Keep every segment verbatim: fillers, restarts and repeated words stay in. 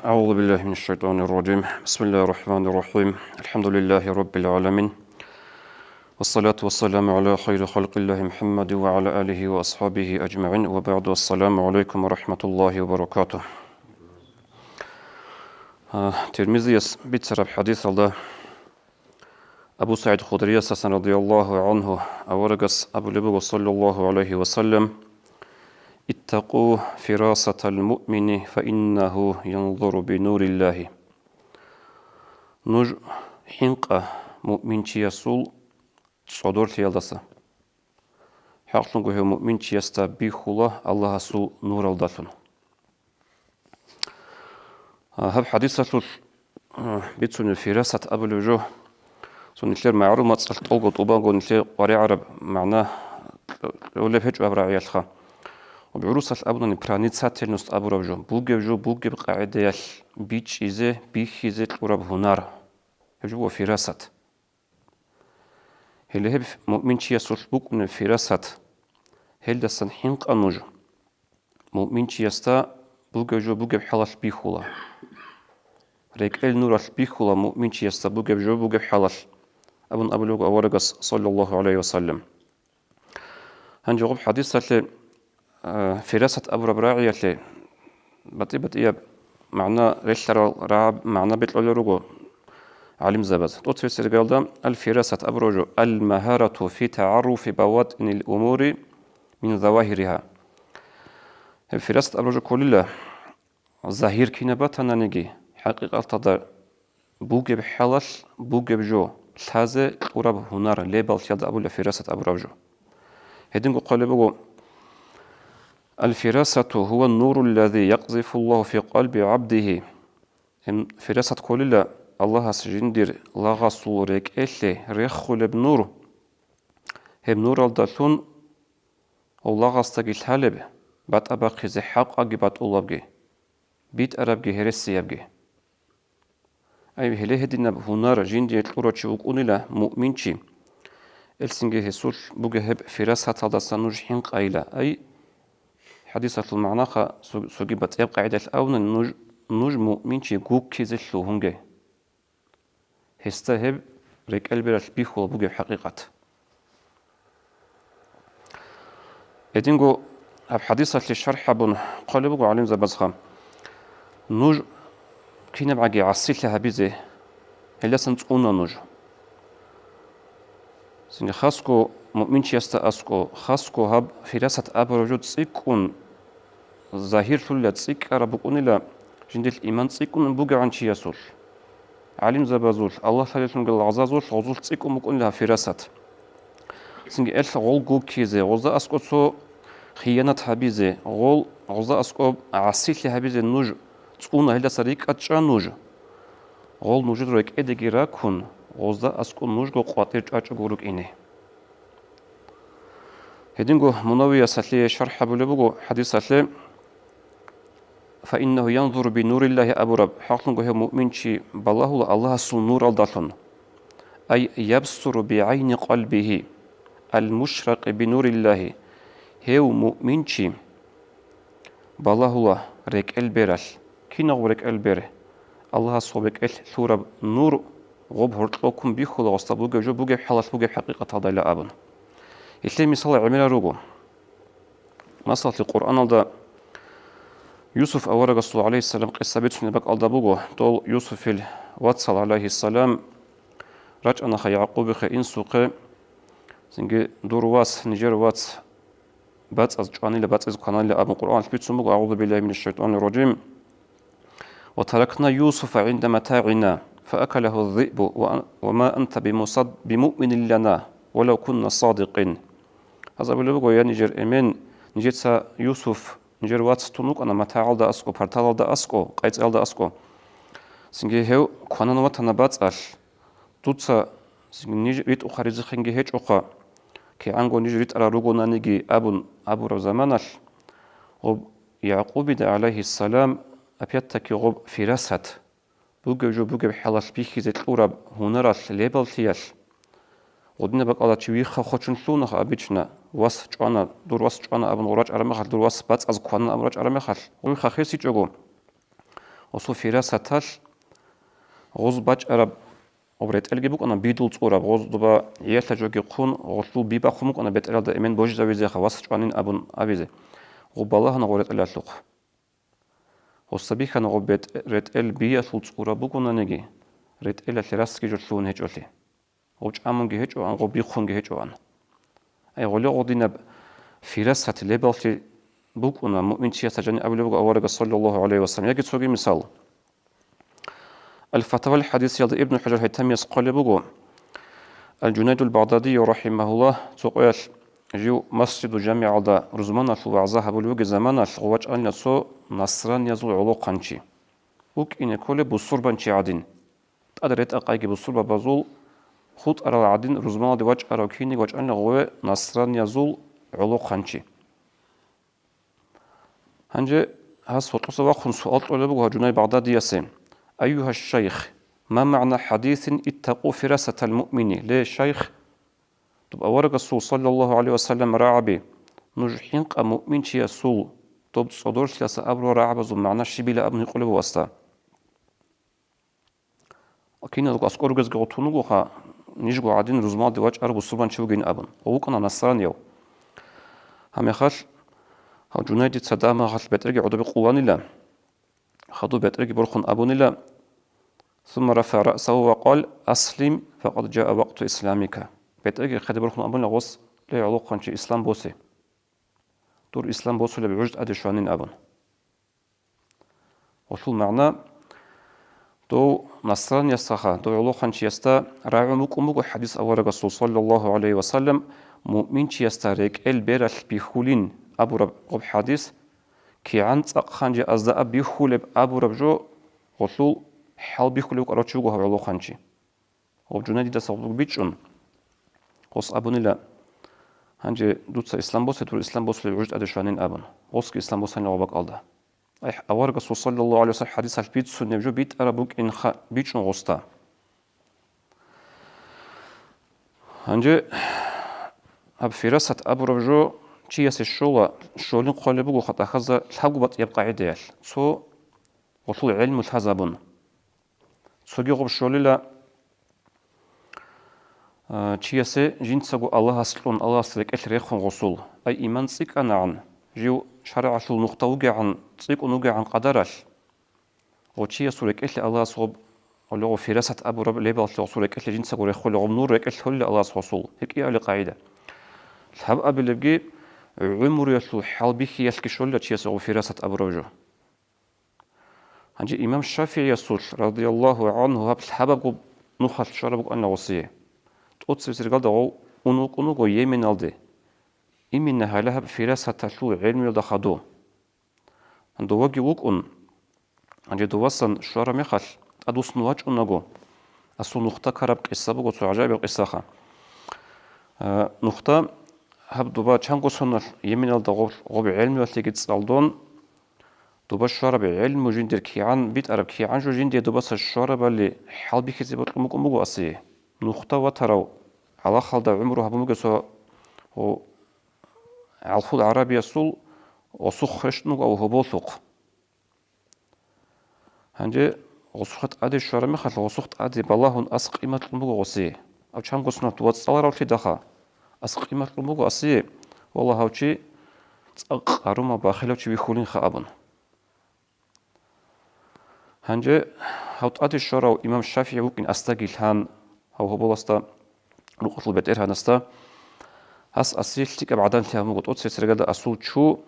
أعوذ بالله من الشيطان الرجيم. بسم الله الرحمن الرحيم. الحمد لله رب العالمين. والصلاة والسلام على خير خلق الله محمد وعلى آله وأصحابه أجمعين. وبعد. السلام عليكم ورحمة الله وبركاته. А, Тирмизияс бицараб хадисалда Абу СагӀид Худриясасан радияллагьу гӀангьу аварагас абулеб буго, саллаллагьу гӀалайгьи ва саллам: «Иттакъу фирасатал муъмини, фа иннагьу янзуру би нуриллагьи». Нуж хӀинкъа муъминчиясул цӀодорлъиялдаса. ХӀакълъунго гьев муъминчиясда бихьула Аллагьасул нуралдалъун. А, гьаб хадисалъулъ, а, бицунеб фирасат абулеб жо. Цо нилъер магӀарул мацӀалъ тӀолго тӀубанго нилъее къваригӀараб магӀна кьолеб гьечӀо гьаб рагӀиялъха. Ва гӀурусалъ абунани, проницательность абураб жо. Бугеб жо бугеб къагӀидаялъ бичӀчӀизе, бихьизе кьураб гьунар. Гьеб жо буго фирасат. Гьеле гьеб муъминчиясулъ букӀунеб фирасат, гьелдасан хӀинкъа нуж. Муъминчиясда бугеб жо бугеб хӀалалъ бихьула. РекӀел нуралъ бихьула муъминчиясда бугеб жо бугеб хӀалалъ, абун абулеб буго аварагас, саллаллагьу гӀалайгьи ва саллам. Гьанже гъуб хадисалъе, а, фирасат абураб рагӀиялъе батӀи-батӀияб магӀна релълъарал рагӀаб магӀна бекьулел руго гӀалимзабаз. ТӀоцебесеб иргаялда аль-фирасат абураб жо: «Аль-магьарату фи тагӀарруфи баватӀинил умури мин завагьиригьа». Гьеб фирасат абураб жо кколила, загьир кинаб батананиги, хӀакъикъаталда бугеб хӀалалъ бугеб жо лъазе кьураб гьунар, лебаллъиялда абула фирасат абураб жо. Гьединго хъвалеб буго: «Аль-фирасату гьува нуруллази якъзифуллагьу фи къалби гӀабдигьи». Гьеб фирасат кколила Аллагьас жиндир лагъасул рекӀелъе реххулеб нур. Гьеб нуралдалъун гьев лагъасдаги лъалеб, батӀа бахъизе хӀакъаги батӀулабги, битӀарабги гьересиябги. Ай, гьеле гьединаб гьунар жиндие кьурав чи вукӀунила муъминчи, гьелъинги гьесулъ бугеб гьеб фирасаталдаса нуж хӀинкъайила. Ай, хадисалъул магӀнаха, цо-, цоги батӀияб къагӀидалъ абуна, нуж, нуж муъминчи гуккизе лъугьунге. Гьесда гьеб рекӀел бералъ бихьула бугеб хӀакъикъат. Гьединго гьаб хадисалъе шархӀ гьабун хъвалеб буго гӀалимзабазха: нуж кинабгӀаги гӀасилъи гьабизе, гьелдасан цӀуна нуж. Цинги хасго муъминчиясда аскӀо, хасго гьаб фирасат абураб жо цӀикӀкӀун загьирлъулила, цӀикӀкӀараб букӀунила жиндилъ иман цӀикӀкӀун бугегӀан чиясулъ, гӀалимзабазулъ, Аллагь лъалелъунги лагъзазулъ гъозулъ цӀикӀкӀун букӀунила гьаб фирасат. Цинги гьелъ гъол гуккизе, гъозда аскӀо цо хиянат гьабизе, гъол, гъозда аскӀоб гӀасилъи гьабизе нуж цӀуна, гьелдаса рикӀкӀад чӀа нуж. Гъол нужер рекӀедеги ракун, гъозда аскӀоб нужго къватӀир чӀвачӀого рукӀине. Гьединго Мунавияс гьалъие шархӀ гьабулеб буго хадисалъе, «Фаиннагьу янзуру бинуриллагьи» абураб, хӀакълъунго гьев муъминчи балагьула Аллагьасул нуралдалъун. Ай ябсуру бигӀайни къалбигьи, аль-мушракъи бинуриллагьи, гьев муъминчи балагьула рекӀел бералъ. Кинав рекӀел бер? Аллагьасул рекӀелъ лъураб нур гъоб гьоркьоккун бихьула гъосда бугеб жо бугеб хӀалалъ бугеб хӀакъикъаталдайила абун. Гьелъие мисал гӀемерал руго. Масалалъе, Къуръаналда Юсуф аварагасул, гӀалайгьиссалам, къисса бицунеб бакӀалда буго, дол Юсуфил вацал, гӀалайгьиссалам, рачӀанаха Якъубихъе инсухъе, цинги дур вас, нижер вац бацӀаз чӀванила, бацӀаз квананила абун Къуръаналъ бицун буго, أعوذ بالله من الشيطان الرجيم. «وتركنا يوسف عند متاعنا فأكله الذئب وما أنت بمصد-، بمؤمن لنا ولو كنا صادقين». Гьаз абулеб буго: «Я нижер эмен, нижеца Юсуф, нижер вац тун вукӀана матагӀалда аскӀо, парталалда аскӀо, къайцӀалда аскӀо. Цинги гьев кванан ватана бацӀалъ. Дуца ниж ритӀухъа ризихъинги гьечӀоха, кигӀанго ниж ритӀарал ругонаниги», — абун абураб заманалъ, гъоб Якъубида, гӀалайгьиссалам, опять-таки гъоб фирасат, бугеб жо бугеб хӀалалъ бихьизе кьураб гьунаралъ лебаллъиялъ, гъудинаб бакӀалда чи вихха хочун лъугьунаха обычно, вас чӀвана, дур вас чӀвана абун гъурачӀараб мехалъ, дур вас бацӀаз кванан абун рачӀараб мехалъ, гъуй хахесичӀого, Гъосул фирасаталъ гъоз бачӀараб гъоб ретӀелги букӀана бидул цӀураб, гъоз доба гӀиялъа жоги хъун, гъолъул би бахъун букӀана бетӀералда эмен божизавизеха, вас чӀванин абун абизе. Гъоб балагьана гъоб ретӀелалъухъ. Гъосда бихьана гъоб бетӀ-, ретӀел биялъул цӀураб бугонаниги, ретӀелалъе расги жо лъугьун гьечӀолъи. Гъоб чӀамунги гьечӀоан, гъоб бихъунги гьечӀоан. Ай, гъоле гъодинаб фирасат лебаллъи букӀуна муъминчиясда жаниб абулеб буго аварагас, саллаллагьу гӀалайгьи вассалам. Яги цоги мисал. Аль-Фатавал хӀадисиялда Ибн ХӀажар ХӀайтамияс хъвалеб буго, Аль-Жунайдул Багъдадий, рахӀимагьуллагь, цо къоялъ жив Масжиду ЖамигӀалда рузманалъул вагӀза гьабулев вугеб заманалъ гъов вачӀанила цо насраниязул гӀолохъанчи. ВукӀине кколеб бусурбанчи гӀадин. ТӀад ретӀа-къайги бусурбабазул, хутӀарал гӀадин рузманалде вачӀарав киниг вачӀанила гъове насраниязул гӀолохъанчи. Гьанже гьас гьоркьоса вахъун суал кьолеб буго гьав Жунай Багъдадиясе: «Айюгьа шайх, ма магӀна хӀадисин иттакъу фирасатал муъмини?» Ле, шайх, доб аварагасул, саллаллагьу гӀалайгьи вассалам, рагӀаби, нуж хӀинкъа муъминчиясул доб цӀодорлъиялъа абурал рагӀабазул магӀна щибила абун гьикъулеб буго гьасда. Киназго аскӀор ругезги гъотун вугоха, нижго гӀадин рузмалде вачӀарав бусурбанчи вугин абун, ва вукӀана насранияв. Гьамехалъ гьав Жунайдица дагьаб мехалъ бетӀерги гӀодобе къуланила, хадуб бетӀерги борхун абунила: «Сумма рафагӀа раъсагьу ва къала: Аслим, факъад жаа вакъту исламика». БетӀерги хадуб борхун абунила гъос: «Ле, гӀолохъанчи, ислам босе. Дур ислам босулеб гӀуж тӀаде щванин», – абун. Гъолъул магӀна: дов насраниясдаха, дов гӀолохъанчиясда рагӀун букӀун буго хӀадис аварагасул, саллаллагьу гӀалайгьи вассалам, муъминчиясда рекӀел бералъ бихьулин абураб гъоб хӀадис, кигӀан цӀакъ ханжеазда аб бихьулеб абураб жо, гъолъул хӀал бихьулев вукӀарав чи вуго гьав гӀолохъанчи. Гъоб Жунайдидаса гъоб бичӀчӀун, гъос абунила: «Гьанже дуца ислам босе, дур ислам босулеб гӀуж тӀаде щванин», – абун. Гъосги ислам босанила гъоб бакӀалда. Ай, аварагасул, саллаллагьу гӀалайгьи вассалам, хӀадисалъ бицунеб жо битӀараб букӀин ха-, бичӀчӀун гъосда. Гьанже гьаб фирасат абураб жо чиясе щола, щолин хъвалеб буго хатӀахазда лъабго батӀияб къагӀидаялъ. Цо гъолъул гӀелму лъазабун. Цоги гъоб щолила, а, чиясе жинцаго Аллагьас кьун, Аллагьас рекӀелъ рехун гъосул. Ай, иман цӀикӀкӀанагӀан, жив шаригӀалъул нухда вугегӀан, цӀикӀкӀун вугегӀан къадаралъ, гъо чиясул рекӀелъе Аллагьас гъоб, гъоле гъо фирасат абураб лебаллъи гъосул рекӀелъе жинцаго рехулев гъоб нур рекӀелъ лъолила Аллагьас гъосул. Гьеб кӀиабилеб къагӀида. Лъабабилебги, гӀумруялъул хӀалбихьиялъги щолила чиясе гъоб фирасат абураб жо. Гьанже имам ШафигӀиясулъ, радияллагьу гӀангьу, гьаб лъабабго нухалъ щвараб букӀана гъосие. ТӀоцебесеб иргалда гъов ун вукӀун вуго Йеменалде. Именно гьале гьаб фирасаталъул гӀелмуялда хадув. Доваги вукӀун, гьанже довасан щвараб мехалъ, тӀадвуссун вачӀунаго, асул нухда ккараб къиса буго, цо гӀажаибаб къисаха. Э, нухда гьаб доба чанго соналъ Йеменалда гъоб-, гъоб гӀелмуялъеги цӀалдон, доба щвараб гӀелму жиндир кигӀан битӀараб, кигӀан жо жиндие добаса щварабали хӀалбихьизе бокьун букӀун буго асие. Нухда ватарав гӀалахалда гӀумру гьабун бугев цо гъо-, гӀалхул гӀарабиясул гъосухъ рещтӀун вуго гьоболлъухъ. Гьанже гъосухъе тӀаде щвараб мехалъ, гъосухъ тӀаде балагьун ас къимат кьун буго гъосие. Гьав чанго соналъ дова цӀаларавлъидалха, ас къимат кьун буго асие, валлагь, гьав чи цӀакъ къарумав бахилав чи вихьулинха абун. Гьанже гьав тӀаде щварав имам ШафигӀи вукӀин асдаги лъан, гьав гьоболасда, рукъалъул бетӀергьанасда, гьас асие лъикӀаб гӀадан лъигьун буго, тӀоцебесеб иргалда асул чу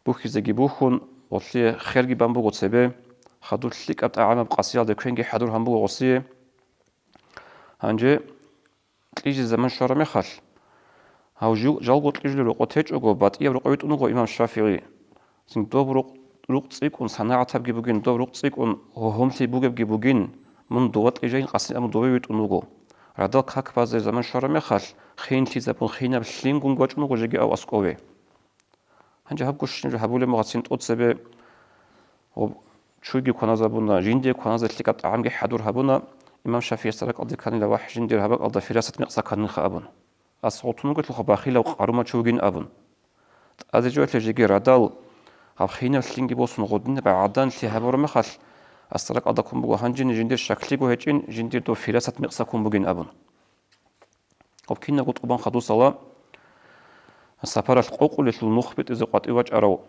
бухьизеги бухьун, гъолъие херги бан буго цебе, хадур лъикӀаб тӀагӀамаб къасиялде квенги хӀадур гьабун буго гъосие. Гьанже кьижизе заман щвараб мехалъ, гьав жу-, жалго кьижулел рокъов течӀого, батӀияб рокъов витӀун вуго имам ШафигӀи. Цин доб рукъ, рукъ цӀикӀкӀун санагӀатабги бугин, доб рукъ цӀикӀкӀун гьогьомлъи бугебги бугин, мун дова кьижайин къасияб мун дове витӀун вуго. Радал как базе заман щвараб мехалъ, хинлъизабун хинаб лъингун вачӀун вуго жеги ав аскӀове. Гьанже гьаб гущин жо гьабулеб мугъацин тӀоцебе ва чуйги кваназабуна, жиндие кваназе лъикӀаб тӀагӀамги хӀадур гьабуна, имам ШафигӀица ракӀалде кканила вахӀ жиндир гьаб бакӀалда фирасат мекъса кканинха абун. Ас гъутун вугелъулха бахилав къарумав чи вугин абун. ТӀаде жоялъе жеги радал, гьаб хинаб лъинги босун гъодинаб гӀадан лъи гьабураб мехалъ, Асда ракӀалда ккун буго гьанжеги жиндир щаклъиго гьечӀин, жиндир дов фирасат мекъса ккун бугин абун. Гьаб кинабго тӀубан хадусала сапаралъ къокъулелъул нух битӀизе къватӀив вачӀарав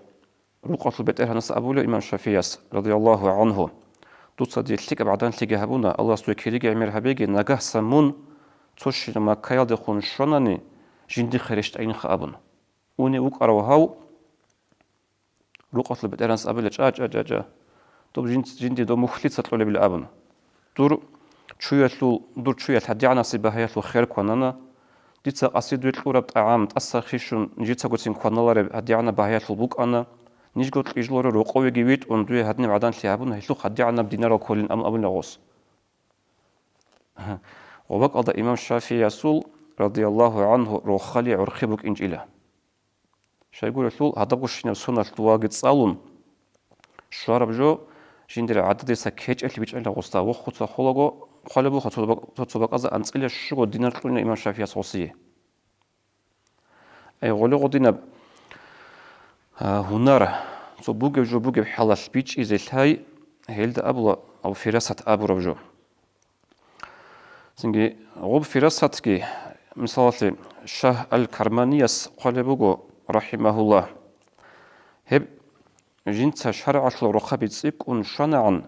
рукъалъул бетӀергьанас абулев имам ШафигӀияс, радияллагьу гӀангьу: «Дуца дие лъикӀаб гӀаданлъиги гьабуна, Аллагьас дуе кириги гӀемер гьабеги, нагагьсан мун цо щинаб Маккаялдехун щванани, жиндихъе рещтӀайинха», – абун. Унев вукӀарав гьав рукъалъул бетӀергьанас абила: «ЧӀа, чӀа, чӀа, чӀа. Доб жин-, жинди доб мухьлица кьолебила», – абун. Дур чуялъул, дур чуялъ гьадигӀанасеб багьаялъул хер кванана. Дица къаси дуе кьураб тӀагӀам тӀаса хищун, нижецагоцин кваналареб гьадигӀанаб багьаялъул букӀана. Нижго кьижлоре рокъовеги витӀун, дуе гьадинаб гӀаданлъи гьабуна, гьелъухъ гьадигӀанаб динарал кколин абун абуна гъос. Гъобакалда имам ШафигӀиясул, радияллагьу гӀангьу, рохали гӀурхъи букӀинчӀила. Щайгурелъул гьадабгощинаб соналъ дувалги цӀалун, щвараб жо жиндир гӀададиса кечӀелъи бичӀчӀила гъосда, вохуца холаго хъвалеб буха цо бак-, цо-цо бакӀазда анцӀила щуго динар кьунила имам ШафигӀияс гъосие. Ай, гъоле гъодинаб, а, гьунар, цо бугеб жо бугеб хӀалалъ бичӀчӀизе лъай, гьелда абула абу фирасат абураб жо. Цинги гъуб фирасатги, мисалалъе, Шагь аль-Карманияс хъвалеб буго, рахӀимагьуллагь, гьеб жинца шаргӀалъул рохъаби цӀикӀкӀун щванагӀан,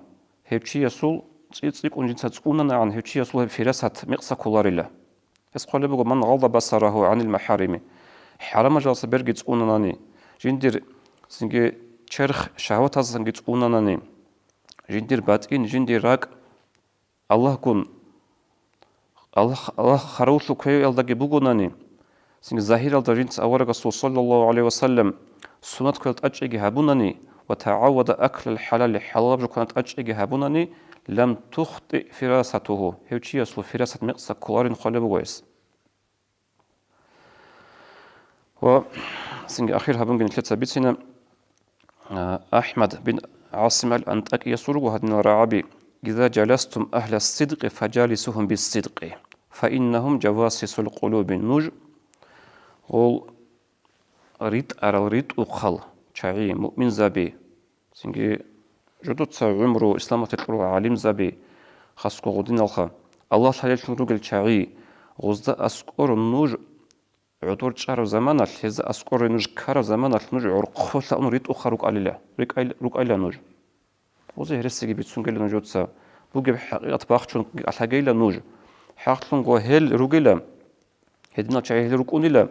гьев чиясул цӀи-, цӀикӀкӀун жинца цӀунанагӀан, гьев чиясул гьеб фирасат мекъса кколарила. Гьес хъвалеб буго: «Ман гъалда басарагьу гӀанил махӀарими», хӀарамал жалса берги цӀунанани, жиндир цинги черх шагьватаздасанги цӀунанани, жиндир батӀин, жиндир ракӀ Аллагьгун, Аллагь, Аллагь хъаравуллъул квеялдаги бугонани, цинги загьиралда жинца аварагасул, саллаллагьу гӀалайгьи ва саллам, суннат квел тӀадчӀеги гьабунани ва тагӀаввада аклал хӀалали, хӀалалаб жо квана тӀадчӀеги гьабунани, лам тухтӀи фирасатугьу, гьев чиясул фирасат мекъса кколарин хъвалеб буго гьес. Ва цинги ахир гьабунги нилъеца бицина, а, АхӀмад бин ГӀасим ал-АнтӀакиясул руго гьадинал рагӀаби: «Иза жаластум агьла сидкъи, фажалисугьум биссидкъи, фа иннагьум жавасисул къулуби». Нуж гъол ритӀарал ритӀухъал чагӀи, муъминзаби, цинги жодоца гӀумру исламалъе кьурал гӀалимзаби, хасго гъудиналха, Аллагь лъалеллъун ругел чагӀи, гъозда аскӀор нуж гӀодор чӀараб заманалъ, гьезда аскӀоре нуж ккараб заманалъ нуж гӀорхъолъа ун ритӀухъа рукӀалила, рикӀай-, рукӀайла нуж. Гъозе гьересиги бицунгейила нужеца, бугеб хӀакъикъат бахчун кӀалъагейила нуж. ХӀакълъунго гьел ругила, гьединал чагӀи гьел рукӀунила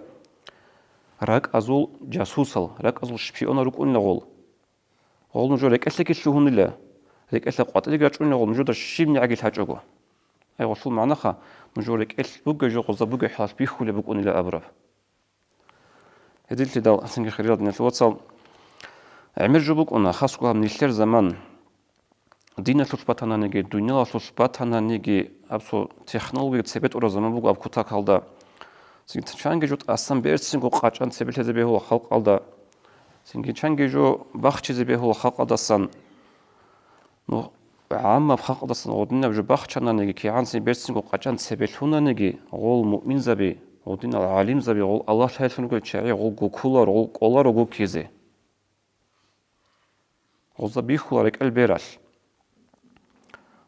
ракӀазул жасусал, ракӀазул шпионал рукӀунила гъол. Гъол нужер рекӀелъеги лъугьунила, рекӀелъа къватӀиреги рачӀунила гъол, нужеда щибнигӀаги лъачӀого. Ай гъолъул магӀнаха, нужер рекӀелъ бугеб жо гъозда бугеб хӀалалъ бихьулеб букӀунила абураб. Гьединлъидал цинги, хириял диналъул вацал, гӀемер жо букӀуна, хасго гьаб нилъер заман. Диналъулъ батананиги, дуниялалъулъ батананиги, аб цо технологияги цебетӀураб заман буго аб кутакалда. Цинги чанги жо тӀасан берцинго къачӀан цебелъизе бегьула халкъалда. Цинги чанги жо бахчизе бегьула халкъалдасан. Ну, гӀаммаб халкъалдасан гъодинаб жо бахчананиги, кигӀанцин берцинго къачӀан цебелъунаниги, гъол муъминзаби, гъодинал гӀалимзаби, гъол Аллагь лъайлъун ругел чагӀи, гъол гуккуларо, гъол кӀоларо гуккизе. Гъозда бихьула рекӀел бералъ.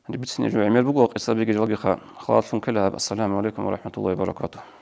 Гьаниб бицине жо гӀемер буго, къисабиги жалгиха, халалъун ккела гьаб. Ассаламу гӀалайкум ва рахӀматуллагьи ва баракатугь.